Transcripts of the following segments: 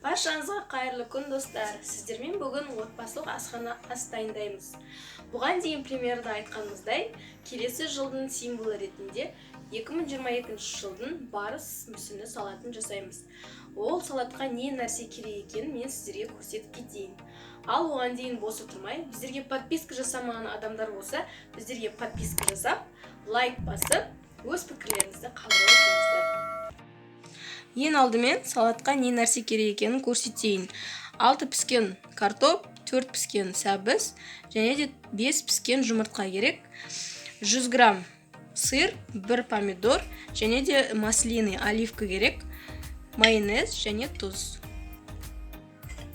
Баршаңызға қайырлы күн, достар! Сіздермен бүгін отбасылық асхана ас дайындаймыз. Бұған дейін премьерда айтқанымыздай, келесі жылдың символы ретінде 2022 жылдың барыс мүсіні салатын жасаймыз. Ол салатқа не нәрсе керек екенін мен сіздерге көрсетіп кетейін. Ал оған дейін бос отырмай, біздерге подписка жасамаған адамдар болса, біздерге подписка жасап, лайк басып, өз пікірлеріңізді қалдыра өтіңіздер. Ең алдымен салатқа не нәрсе керек екенін көрсетейін. 6 піскен картоп, 4 піскен сәбіз және де 5 піскен жұмыртқа керек. 100 грамм сыр, 1 помидор және де маслины, оливка керек, майонез және тұз.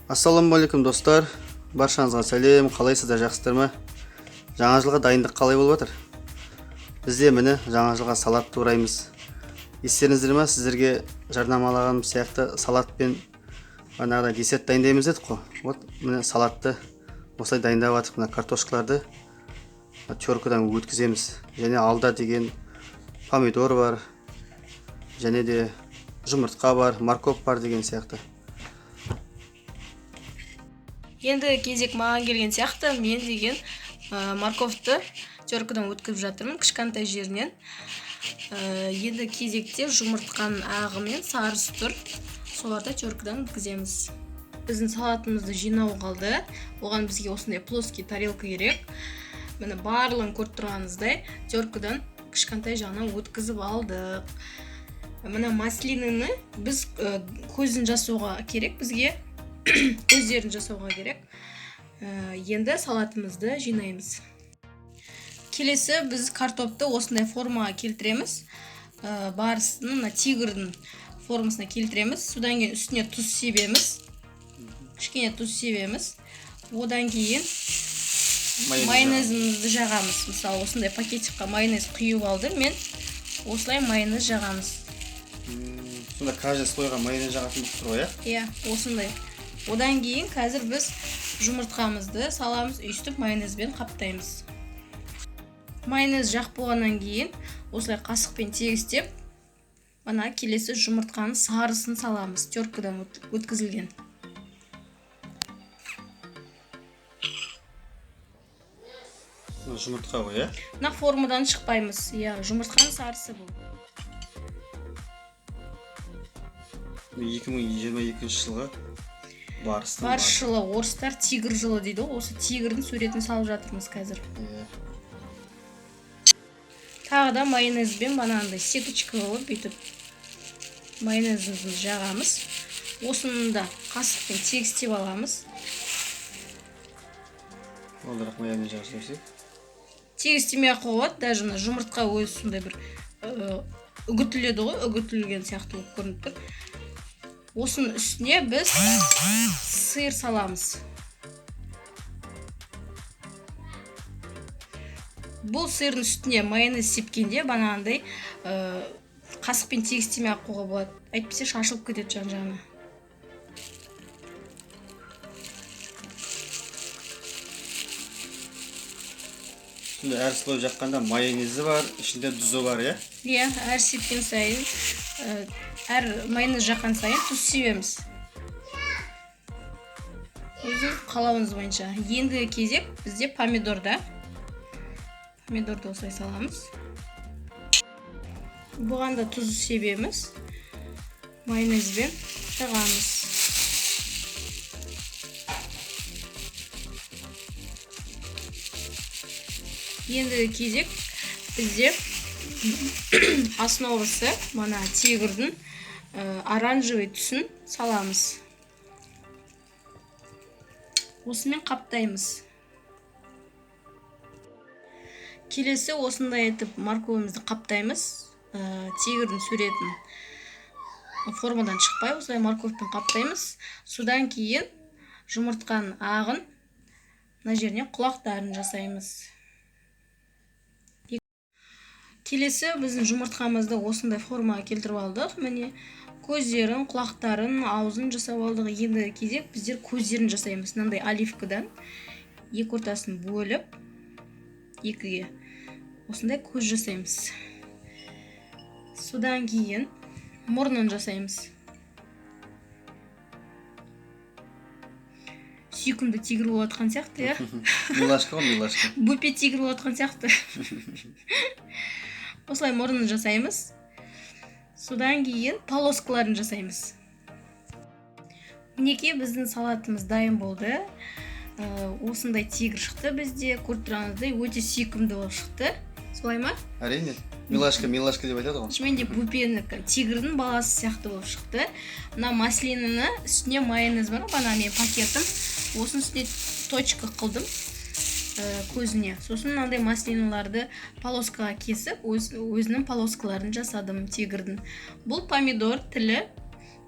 Ассалаумағалейкум, достар! Баршаңызға сәлем! Қалайсыздар, жақсыздар ма? Жаңа жылға дайындық қалай болып жатыр? Бізде, міне, жаңа жылға салат тураймыз. Естеріңізде ма, сіздерге жарнамалағаным сияқты салат пен бағанағыдай десерт дайындаймыз дедік қой. Вот, міне, салатты осылай дайындап жатырмық. Мына картошкаларды теркадан өткіземіз және алда деген помидор бар және де жұмыртқа бар, морковь бар деген сияқты. Енді кезек маған келген сияқты. Мен деген морковьті теркадан өткізіп жатырмын кішкентай жерінен. Енді кезекте жұмыртқаның ағы мен сарысы тұр, соларды теркадан өткіземіз. Біздің салатымызды жинау қалды. Оған бізге осындай плоский тарелка керек. Міне, барлығын көріп тұрғаныңыздай, теркадан кішкентай жағынан өткізіп алдық. Мына маслинаны біз көзін жасауға керек, бізге көздерін жасауға керек. Енді салатымызды жинаймыз. Келесі біз картопты осындай формаға келтіреміз. Барыстың, мына тигрдің формасына келтіреміз. Содан кейін үстіне тұз себеміз, кішкене тұз себеміз. Одан кейін майонезімізді жағамыз. Мысалы, осындай пакетикқа майонез құйып алдым мен, осылай майонез жағамыз. Сонда каждый слойға майонез жағатын болып тұр ғой, иә? Иә, осындай. Одан кейін қазір біз жұмыртқамызды саламыз, өйстіп майонезбен қаптаймыз. Майонез жақ болғаннан кейін осылай қасықпен тегістеп, мына келесі жұмыртқаның сарысын саламыз, теркадан өткізілген. Мына жұмыртқа ғой, иә? Мына формадан шықпаймыз, иә, жұмыртқаның сарысы бұл. 2022 жылғы барыстың Барыс жылы, орыстар тигр жылы дейді ғой, осы тигрдің суретін салып жатырмыз қазір. Иә. Тағы да майонезбен бананды сеточка қылып, бүйтіп майонезімізді жағамыз. Осыны да қасықпен тегістеп аламыз. Олдырақ майонез жағып жіберсек. Тегістемей ақ қоюға болады, даже мына жұмыртқа өзі сондай бір үгітіледі ғой, үгітілген сияқты болып көрініп тұр. Осының үстіне біз сыр саламыз. Бұл сырдың үстіне майонез сепкенде банандай қасықпен тегістемей ақ қоюға болады, әйтпесе шашылып кетеді жан жағына. Сонда әр слой жаққанда майонезі бар, ішінде тұзы бар, иә? Иә, әр сепкен сайын, әр майонез жаққан сайын тұз себеміз. Өзіңіз қалауыңыз бойынша. Ендігі кезек бізде помидорда. Помидорды осылай саламыз. Бұған да тұз себеміз. Майонезбен жағамыз. Ендігі кезек бізде основасы мына тигрдің оранжевый түсін саламыз. Осымен қаптаймыз. Келесі осындай етіп морковімізді қаптаймыз. Тигрдің суретін формадан шықпай осылай морковьпен қаптаймыз. Содан кейін жұмыртқаның ағын мына жеріне құлақтарын жасаймыз. Келесі біздің жұмыртқамызды осындай формаға келтіріп алдық. Міне, көздерін, құлақтарын, аузын жасап алдық. Енді кезек біздер көздерін жасаймыз. Мынандай оливкадан екі ортасын бөліп екіге осындай көз жасаймыз. Содан кейін мұрнын жасаймыз. Сүйкімді тигр болып жатқан сияқты, иә. Милашка ғой, милашка. Бөпе тигр болып жатқан сияқты. Осылай мұрнын жасаймыз, содан кейін полоскаларын жасаймыз. Мінекей, біздің салатымыз дайын болды. Осындай тигр шықты бізде. Көріп тұрғаныңыздай, өте сүйкімді болып шықты, солай ма? Әрине, милашка, милашка деп айтады ғой. Шынымен де бөпенікі, тигрдің баласы сияқты болып шықты. Мына маслинаны үстіне, майонез бар ғой, бағана менің пакетім, осының үстіне точка қылдым көзіне. Сосын мынандай маслиналарды полоскаға кесіп, өзінің полоскаларын жасадым тигрдің. Бұл помидор тілі,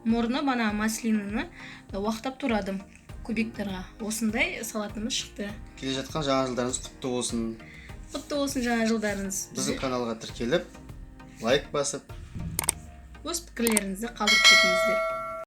мұрны. Бағана маслинаны уақтап турадым кубиктарға. Осындай салатымыз шықты. Келе жатқан жаңа жылдарыңыз құтты болсын! Құтты болсын жаңа жылдарыңыз! Біздің каналға тіркеліп, лайк басып, өз пікірлеріңізді қалдырып кетіңіздер.